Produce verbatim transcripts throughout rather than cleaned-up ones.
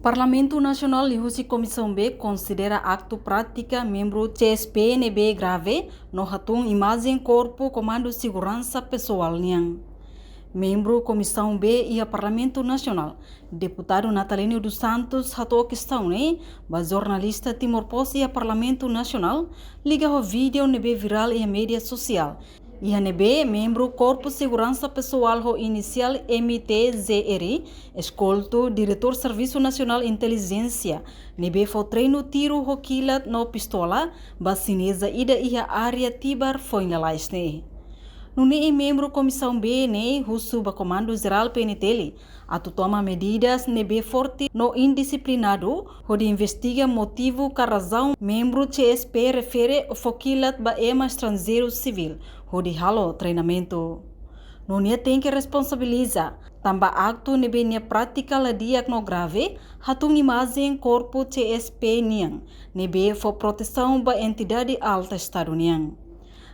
Parlamentu Nasionál liuhusi Komisaun B konsidera aktu prátika membru C S P ne'ebé grave no hatún imajen korpu Komandu Seguransa Pesoál nian. Membru Komisaun B iha Parlamentu Nasionál, Deputadu Natalino dos Santos, hato'o kestaun ne'e ba jornalista Timor Post iha Parlamentu Nasionál, liga ho vídeo ne'ebé virál iha média sosiál, iha ne'ebé membru Korpu Seguransa Pesoál ho inisiál M T Z R, eskoltu Diretór Servisu Nasionál Intelijénsia, ne'ebé fó treinu tiru ho kilat no pistola ba xineza ida iha área Tibar foin lalais ne'e. Nune'e membru Komisaun B ne'e husu ba Komandu Jerál P N T L atu toma medidas ne'ebé forte no indisiplinadu, hodi investiga motivu ka razaun membru C S P refere fó kilat ba ema estranjeiru sivíl hodi halo treinamentu. No nia tenke responsabiliza, tanba aktu ne'ebé nia prátika la di'ak no grave, hatún imajen korpu C S P nian, ne'ebé fó protesaun ba entidade alta Estadu nian.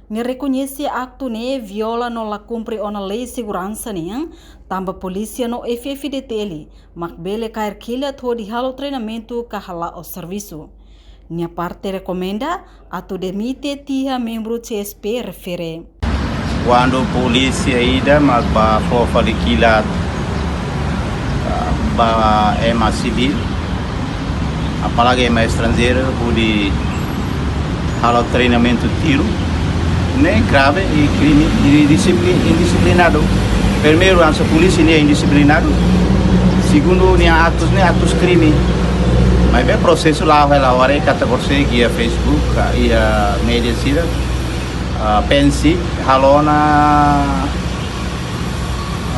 Nia rekoñese aktu ne'e viola no la kumpre ona lei seguransa nian, tanba polísia no F F D T L mak bele kaer kilat hodi halo treinamentu ka hala'o servisu. Nia parte rekomenda atu demite tiha membru C S P refere. Kuandu polísia ida mak bá fó fali kilat, ah, ba ema sivíl, apalagi ema estranjeiru, hodi halo treinamentu tiru, ne'e grave i krime i disiplin-, indisiplinadu. Primeiru, hanesan polísia ne'e indisiplinadu. Segundu, nia aktus ne'e aktus krime. Maibé prosesu la'o hela, haree katak horisehik iha Facebook, ka iha média sira, ah, P N C halo ona,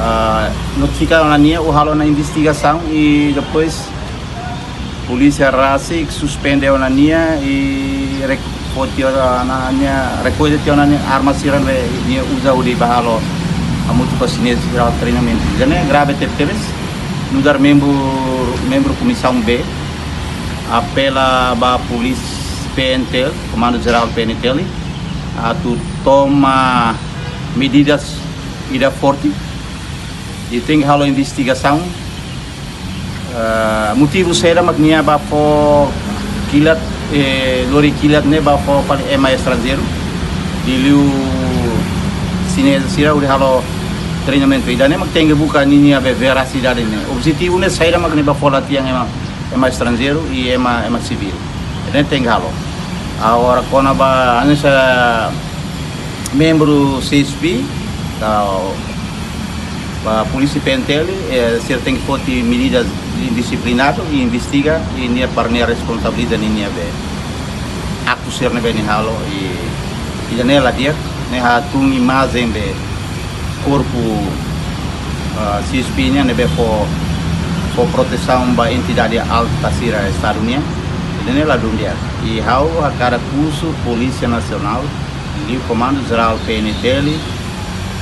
ah, notifika ona nia, ou halo ona investigasaun i depois polísia rasik suspende ona nia i rek-, foti ona nia, rekolla tiha ona nia arma sira ne'ebé nia uza hodi bá halo hamutuk ho xineza sira treinamentu. Ida-ne'e grave tebetebes. Nu'udar membru, membru Komisaun B apela ba polísia P N T L, Komandu Jerál P N T L, atu toma medidas ida forte i tenke halo investigasaun, eh, motivu saida mak nia bá fó kilat, eh, lori kilat ne'e bá fó fali ema estranjeiru, liuliu xineza sira hodi halo treinamentu. Ida-ne'e mak tenke buka ninia be verasidade ne'e. Objetivu ne'e saida mak nia bá fó latihan ema, ema estranjeiru i ema, ema sivíl. Ne'e tenke halo. Agora, kona-ba hanesan membru C S P, ka ba polísia P N T L, eh, sira tenke foti medidas disiplinadu i investiga i nia para nia responsabiliza ninia be aktu sira ne'ebé nia halo i, i ida-ne'e la di'ak, ne'e hatún imajen be korpu, ah, C S P nian ne'ebé fó, fó protesaun ba entidade alta sira Estadu nian. Ida-ne'e ladún di'ak. I ha'u hakarak husu Polísia Nasionál, liu Komandu Jerál P N T L,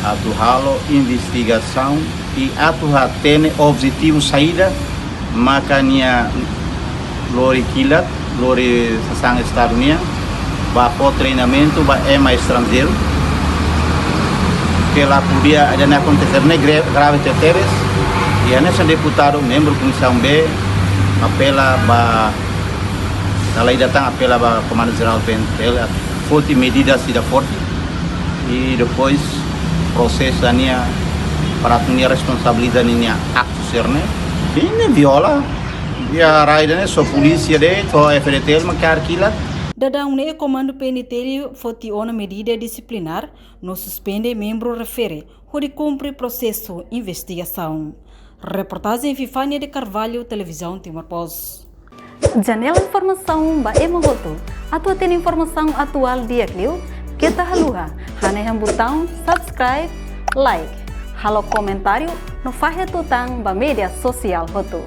atu halo investigasaun i atu hatene objetivu saida maka nia lori kilat, lori sasán Estadu nian, bá fó treinamentu ba ema estranjeiru. Ke la podia, ida-ne'e akontese, ne'e gre-, grave tebetebes. I hanesan deputadu, membru Komisaun B, apela ba, dala ida tan apela ba Komandu Jerál P N T L, atu foti medidas ida forte. I depois prosesa nia para atu nia responsabiliza ninia aktu sira-ne'e. I ne'e viola, iha rai ida-ne'e só polísia de'it, só F D T L mak kaer kilat. Daudaun ne'e Komandu P N T L foti ona medida disiplinár no suspende membru refere hodi kumpre prosesu investigasaun. Reportajen Vivania de Carvalho, Televizaun Timor Post. Janela informasaun ba ema hotu. Atu hatene informasaun atuál di'ak liu, keta haluha hanehan butaun subscribe, like, halo komentáriu no fahe tutan ba média sosiál hotu.